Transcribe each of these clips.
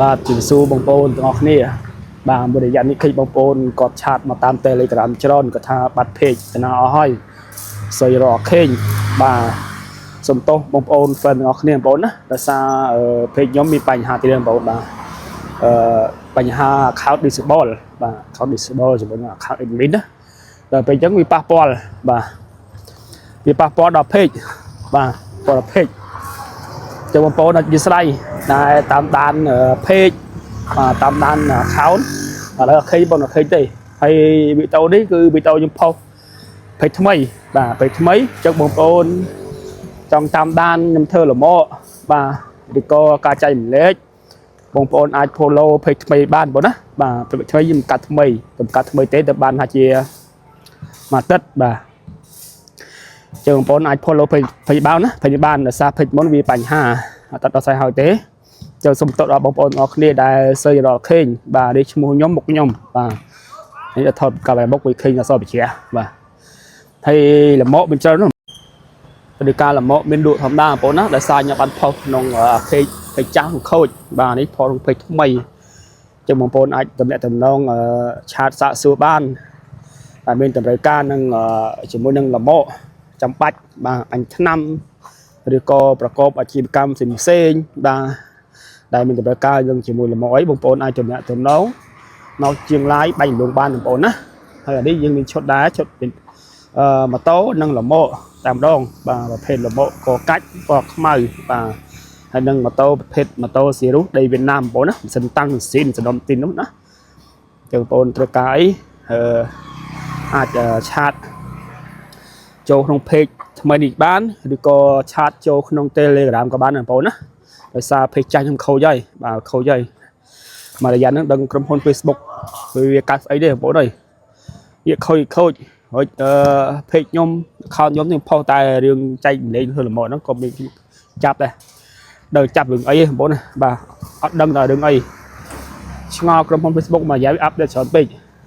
បាទជំរាបសួរបងប្អូនទាំងអស់គ្នាបាទមួយរយៈនេះឃើញបងប្អូនគាត់ chat មកតាម Telegram ច្រើនគាត់ថាបាត់ page តាណាអស់ហើយសយរកខេងបាទសូមទោសបងប្អូន fan ទាំងអស់គ្នាបងប្អូនណាដោយសារអឺ page ខ្ញុំមានបញ្ហាទៀតបងប្អូនបាទអឺបញ្ហា account disable បាទ account disable ជាមួយនឹង account admin ណាដល់ពេលអញ្ចឹងវាប៉ះពាល់បាទវាប៉ះពាល់ដល់ page បាទពាល់ដល់ page ចឹងបងប្អូនអធិស្ឋានដែលតាមដាន page បាទតាមដាន account ឥឡូវអត់ឃើញបងអត់ឃើញទេហើយវីដេអូនេះគឺវីដេអូខ្ញុំផុស page ថ្មីបាទ page ថ្មីចឹងបងប្អូនចង់តាមដានខ្ញុំធ្វើលមកបាទឬក៏ការចែកម្លែកបងប្អូនអាច follow page ថ្មីបានបងណាបាទ page ថ្មីខ្ញុំកាត់ថ្មីខ្ញុំកាត់ថ្មីទេតែបានថាជាមួយអាទិត្យបាទចឹងបងប្អូនអាច follow page បានណា page បានដោយសារ page មុនវាបញ្ហាអត់ដល់ស្អីហើយទេ ចូលសូមទោសដល់បងប្អូនអរគ្នាដែលសើចរកឃើញបាទនេះឈ្មោះខ្ញុំមុខខ្ញុំបាទនេះថតកាមេរ៉ាមុខវាឃើញអក្សរវិជ្ជាបាទហើយលមកមានច្រើននោះព្រោះការលមកមានលក់ធម្មតាបងប្អូនណាដោយសារខ្ញុំបានផុសក្នុង page page ចាស់ខូចបាទនេះផុសក្នុង page ថ្មីចឹងបងប្អូនអាចតំណាក់តំណង chat សាកសួរបានតែមានតម្រូវការនឹងជាមួយនឹងលមកចាំបាច់បាទអញឆ្នាំឬក៏ប្រកបអាជីវកម្មផ្សេងៗបាទ ដែលមានតម្រូវការយើងជាមួយលមអីបងប្អូនអាចទំនាក់ទំនងមកជាងឡាយបាញ់លងបានបងប្អូនណាហើយអានេះយើងមានឈុតដែរឈុតអឺម៉ូតូនិងលមតែម្ដងបាទប្រភេទលមកកាច់ពណ៌ខ្មៅបាទហើយនឹងម៉ូតូប្រភេទម៉ូតូស៊ីរុសដីវៀតណាមបងប្អូនណាម៉ាស៊ីនតាំងស៊ីនសដុំទីននោះណាចឹងបងប្អូនត្រូវការអីអឺអាច chat ចូលក្នុង page ថ្មីនេះបានឬក៏ chat ចូលក្នុង Telegram ក៏បានបងប្អូនណា ដោយសារ page ចាស់ខ្ញុំខូចហើយបាទខូចហើយមួយរយៈហ្នឹងដឹងក្រុមហ៊ុន Facebook វាកាត់ស្អីទេបងប្អូនអើយវាខូចខូចហើយអឺ page ខ្ញុំ account ខ្ញុំខ្ញុំផុសតែរឿងចែកម្លែកធ្វើលមហ្នឹងក៏មានចាប់ដែរដល់ចាប់រឿងអីបងប្អូនណាបាទអត់ដឹងថារឿងអីឆ្ងល់ក្រុមហ៊ុន Facebook មួយរយៈវា update ច្រើនពេក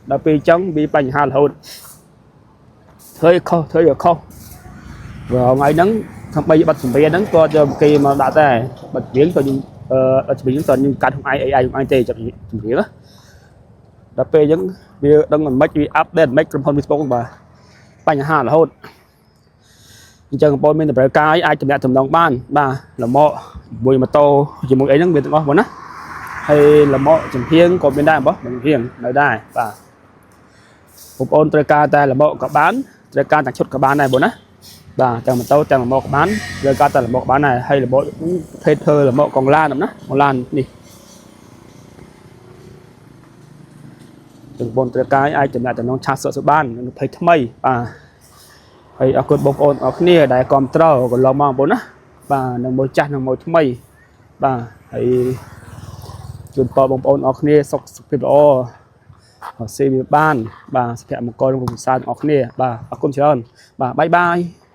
ដល់ពេលអញ្ចឹងវាបញ្ហារហូតធ្វើឲ្យខុសធ្វើឲ្យខុសព្រោះថ្ងៃហ្នឹងដើម្បីប័ណ្ណចម្រៀងហ្នឹងក៏យកគេមកដាក់ដែរប័ណ្ណចម្រៀងក៏ខ្ញុំអឺប័ណ្ណចម្រៀងក៏ខ្ញុំកាត់ក្នុង AI ក្នុងឯងទេចាប់ចម្រៀងណាដល់ពេលអញ្ចឹងវាដឹងមិនម៉េចវា update មិនក្រុមហ៊ុន Facebook ហ្នឹងបាទបញ្ហារហូតអញ្ចឹងបងប្អូនមានតម្រូវការអាចតំណាក់តំណងបានបាទលមកជាមួយម៉ូតូជាមួយអីហ្នឹងមានទាំងអស់បងណាហើយលមកចំហៀងក៏មានដែរបងចំហៀងនៅដែរបាទបងប្អូនត្រូវការតែលមកក៏បានត្រូវការតែឈុតក៏បានដែរបងណា បាទទាំងម៉ូតូទាំងលមកក៏បានឬក៏តែលមកបានដែរហើយលមកប្រភេទធ្វើលមកកងឡានណាកងឡាននេះទាំងបងត្រូវការអាចចំណាក់តំណង chat សក់សុបាននៅភ័យថ្មីបាទហើយអរគុណបងប្អូនអរគ្នាដែលគ្រប់គ្រងកន្លងមកបងប្អូនណាបាទនឹងមួយចាស់នឹងមួយថ្មីបាទហើយជូនពរបងប្អូនអរគ្នាសុខសុខភាពល្អស៊ីវាបានបាទសុភមង្គលក្នុងគ្រួសារទាំងអស់គ្នាបាទអរគុណច្រើនបាទ bye bye.